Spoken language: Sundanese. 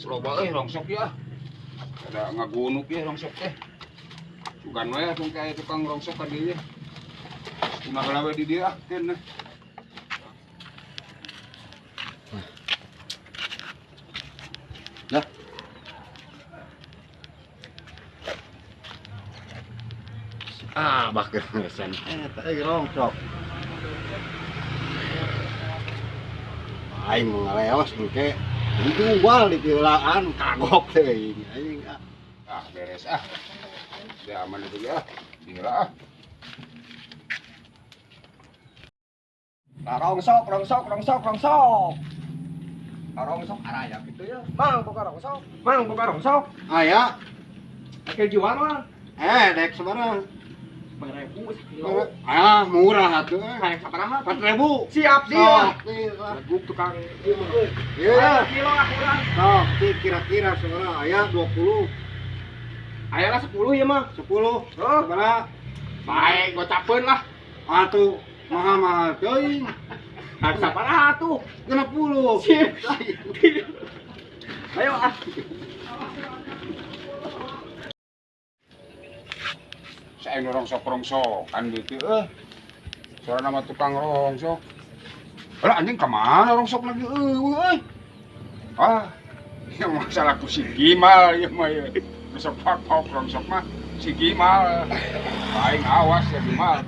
Loba euy rongsok ya. Ada ngagunuk ya rongsok teh. Sugan we atuh kayak tukang rongsok ka dieu. Kumaha we di dieu ah keun. Lah. Ah, bakeur ngesen. Eta euy rongsok. Aing mau ngaleos engke. Dijual di pilaan kagok teh aing. Ah, beres ah. Udah aman itu ya. Gila ah. Nah, rongsok, rongsok, rongsok, rongsok. Nah, rongsok araya gitu ya. Mang buka rongsok. Mang buka rongsok. Aya, Oke jual mah. Dek sabaraha? 1000 sakilo. Ah, murah atuh. Kayak sabaraha? 4000. Siap dia. Sok, lah. Leguk tukang ieu mah. Iya. Kilo lah kurang. Sok, kira-kira sabaraha? Aya 20, Aya lah 10 ya mah. 10. Oh. Sabaraha? Baik, gocapeun lah. Atuh mahal-mahal teuing. Kayak sabaraha tuh? 60. Sip. Ayo ah. Saya nu rongsok-rongsokan gitu eh. Suara nama tukang rongsok. Lah anjing kemana rongsok lagi euy. Ah, yang masalah ku si Gimal ieu mah ieu. Besok pak rongsok mah si Gimal. Aing awas ya Gimal.